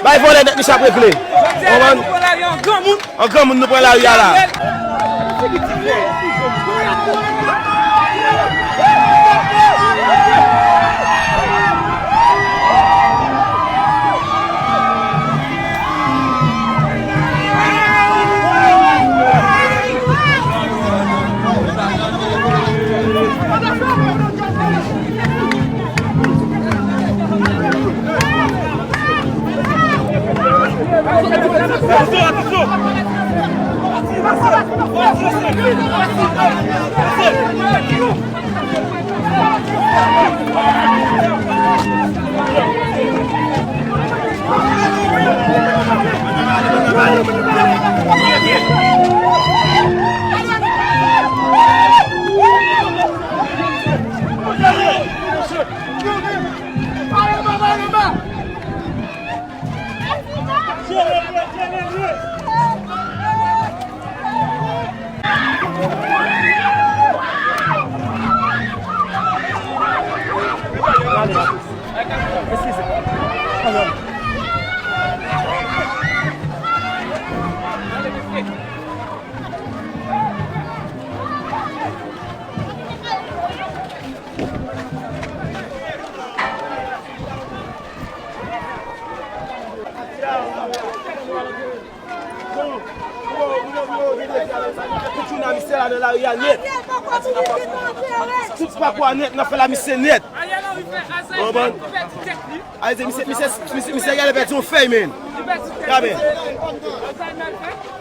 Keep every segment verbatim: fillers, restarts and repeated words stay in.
Bay vòlè nèt, misye ap regle. Konprann? An granmoun nou pran lari a la. Tout jounalis la nan lari a nèt. Tout pako a nèt, n ap fè la misye nèt. Konprann? Ayiti, misye, misye, misye, misye genlè pèdi yon fèy, men. Gade.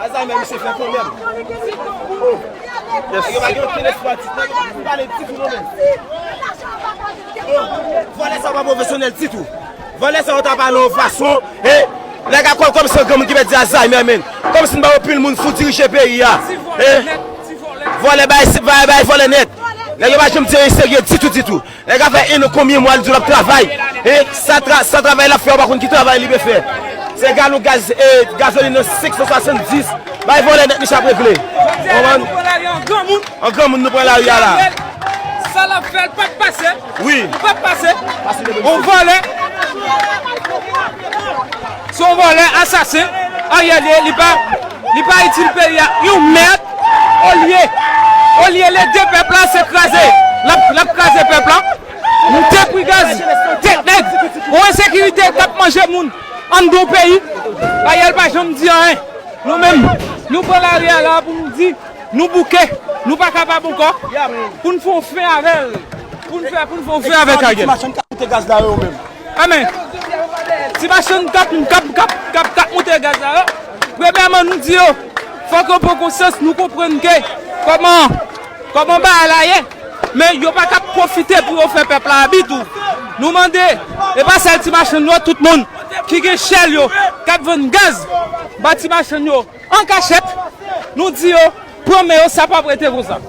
Alzheimer misye fè kanmenm. Oh. Nèg yo pa gen okenn espwa, ti, nèg yo pa pale ditou non, men. Oh. Vòlè sa pa pwofesyonèl ditou. Vòlè sa yo ta pale yon fason, eh, nèg a kòl kòmsi yon granmoun ki pèdi Alzheimer, men. Kòmsi n ba yo pil moun fou dirije peyi a. Eh. Vòlè bay, bay, bay vòlè nèt. Nèg yo pa janm di anyen serye ditou, ditou. Nèg la fè en an konbyen mwa li di l ap travay. E sa tra-, sa travay l ap fè, ou pa konn ki travay li pe fè. Se galon gaz, e, gazolin nan senk san swasanndis. Bay vòlè nèt, misye ap regle. Konprann? An granmoun nou pran lari a la. Sa l ap fè, l p ap pase. Wi. Li p ap pase. On vòlè. Se yon vòlè, asasen. Ariel ye, li pa, li pa itil peyi a yon mèd. Olye, olye l ede pèp la, se kraze. L ap, l ap kraze pèp la. Moute pri gaz, tèt nèg. Yon ensekirite k ap manje moun anndan yon peyi. Ariel pa janm di anyen. Nou menm, nou pran lari a la pou nou di, nou bouke, nou pa kapab ankò. Pou n fè yon fen avè l. Pou n fè, pou n fè yon fen avèk Ariel. Ti machann k ap moute gaz la yo menm. Amen. Ti machann k ap, k ap, k ap, k ap, k ap moute gaz la yo. Premyèman, nou di yo, fòk yo pran konsyans, nou konprann ke kòman, kòman bagay la ye, men yo pa t ap pwofite pou yo fè pèp la abi tou. Nou mande, e pa sèl ti machann yo, tout moun ki gen chèl yo, k ap vann gaz ba ti machann yo an kachèt, nou di yo, pran men yo, sa p ap rete konsa.